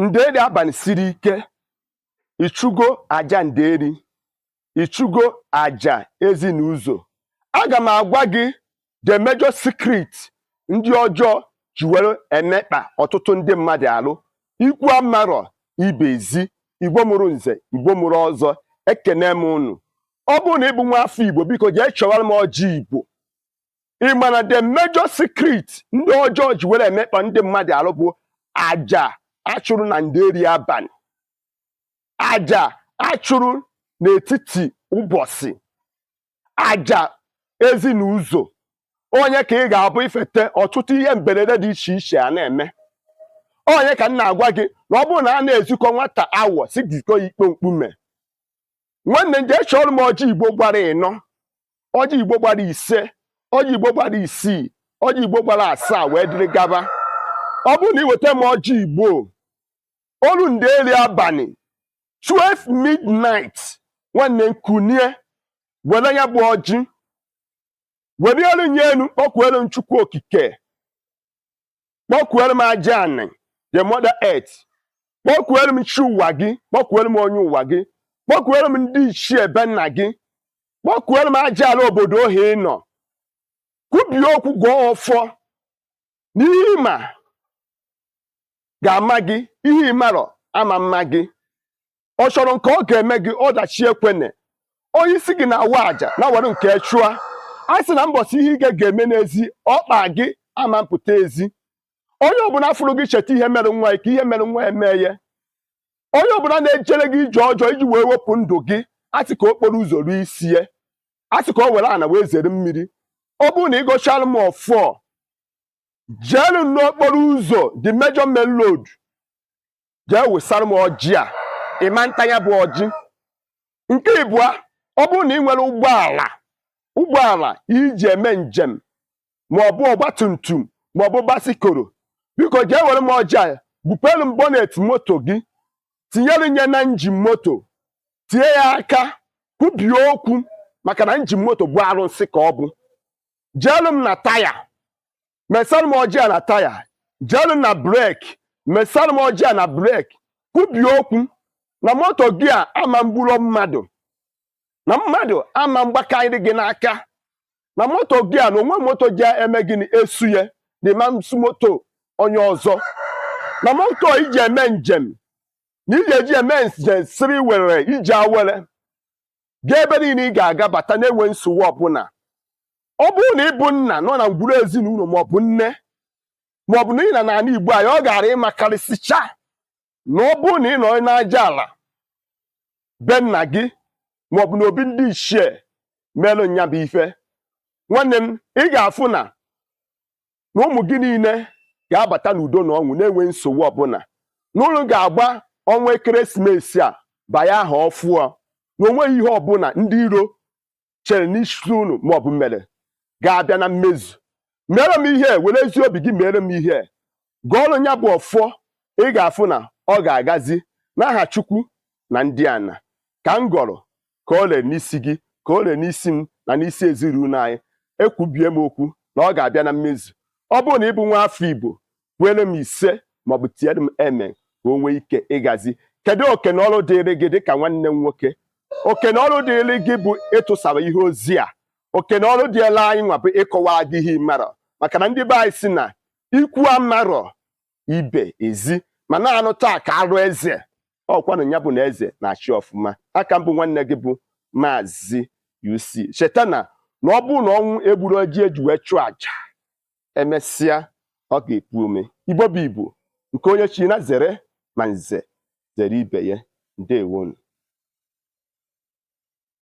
Nderi abalị siri ike. Ịchụgo aja nderi, ịchụgo aja ezinụzọ. Aga m agwa gị the major secret ndị ọjọọ ji were emekpa ọtụtụ ndị mmadụ alụ. Ikwu amarọ ibe ezi. Igbo mụrụ nze, Igbo mụrụ ọzọ, ekene m unu. Ọ bụrụ na ị bụ nwa afọ Igbo, biko jee chọwara m ọjị Igbo. Ị ma na the major secret ndị ọjọọ ji were emekpa ndị mmadụ alụ bụ aja achụrụ na nderi abalị, aja achụrụ n'etiti ụbọchị, aja ezinụzọ. Onye ka ị ga-abụ ifete ọtụtụ ihe mberede dị iche iche a na-eme. Onye ka m na-agwa gị na ọ bụrụ na a na-ezukọ nwata awọ si jikọ ya ikpe mkpume. Nwanne m, jee chọrọ m ọjị Igbo gbara 4, ọjị Igbo gbara 5, ọjị Igbo gbara 6, ọjị Igbo gbara 7 wee dịrị gaba. Ọ bụrụ na ị weta m ọjị Igbo olu nderi abalị 12 midnight, nwanne m, kunie were ya bụ ọjị, were elu nye elu, kpọkwuelu m Chukwu Okike, kpọkwuelu m aja anị, the mother earth, kpọkwuelu m chi ụwa gị, kpọkwuelu m onye ụwa gị, kpọkwuelu m ndị ichie ebe nna gị, kpọkwuelu m aja ala obodo ohe ị nọ, kwubie okwu, gụọ ọfọ n'ihe ma ga-ama gị, ihe ịmarọ ama mma gị. Ọ chọrọ nke ọ ga-eme gị ọdachi ekwene. Onye isi gị na-awa aja na were nke chụa a sị na mbọsị ihe ị ga-eme n'ezi ọkpa gị ama mpụta ezi. Onye ọbụla fụrụ gị cheta ihe mere nwa ya, ka ihe mere nwa ya mee ya. Onye ọbụla na-ejere gị ije ọjọọ iji wee wepụ ndụ gị, a sị ka okporo ụzọ ruo isi ya, a sị ka o were ana wee zere mmiri. Ọ bụrụ na ị gụchala m ọfọ, jeelu n'okporo ụzọ, the major main road, jee wesara m ọjị a. Ịma nta ya bụ ọjị. Nke ịbụa, ọ bụrụ na ị nwere ụgbọala, ụgbọala iji eme njem, ma ọ bụ ọgba tum tum, ma ọ bụ basikoro, biko jee were m ọjị a, gbupelu m bonnet moto gị, tinyere nye na engine moto, tie ya aka, kwubie okwu, maka na engine moto bụ arụsị ka ọ bụ. Jeelu m na taya, mesara m ọjị a na taya. Jeelu m na brake, mesara m ọjị a na brake, kwubie okwu na moto gị a ama mgburo mmadụ, na mmadụ ama mgbakarị gị n'aka, na moto gị a na onwe moto ji eme gịnị esu ya na ịma nsu moto onye ọzọ, na moto iji eme njem na iji eji eme njem siri were iji awere gaa ebe niile ị ga-aga bata na-enwe nsogbu ọbụla. Ọ bụrụ na ị bụ nna nọ na ngwuru ezinụlọ, maọbụ nne, maọbụ na ị na n'ala Igbo anyị, ọ gara ịmakarịsịcha na ọ bụrụ na ị nọ n'aja ala be nna gị, maọbụ na obi ndị ichie merụ nya bụ ife, nwanne m, ị ga-afụ na na ụmụ gị niile ga-abata n'udo na ọṅụ na-enwe nsogbu ọbụla, na ụlọ ga-agba ọnwa ekeresimesi a banye aha ọfụọ, na onweghị ihe ọbụla ndị iro chere n'isi unu maọbụ mere ga-abịa na mmezu. Mere m ihe, were ezi obi gị mere m ihe, gụọrọ ya bụ ọfọ, ị ga-afụ na ọ ga-agazi n'aha Chukwu na ndị ana ka m gọrọ, ka ọ ree n'isi gị, ka ọ ree n'isi m na n'isi ezinụlọ anyị. Ekwubie m okwu na ọ ga-abịa na mmezu. Ọ bụrụ na ị bụ nwa afọ Igbo, kwere m ise maọbụ tinyere m eme ka o nwee ike ịgazi. Kedu oke na ọrụ dịrị gị dịka nwanne m nwoke? Oke na ọrụ dịrị gị bụ ịtụsara ihe ozi a. Oke na ọrụ dịela anyị nwa bụ ịkọwara gị ihe ịmarọ, maka na ndị be anyị si na ikwu amarọ ibe ezi ma na-anụ taa ka arụ eze ọkwanụ ya bụ na eze na-achị ọfụma. Aka mbụ, nwanne gị bụ Maazị UC. Cheta na na ọ bụrụ na ọnwụ egburu ọjị eji wee chụọ àjà, emesịa ọ ga-epu ome. Igbo bụ Igbo, nke onye chi na zere ma nze zere ibe ya. Ndewonu.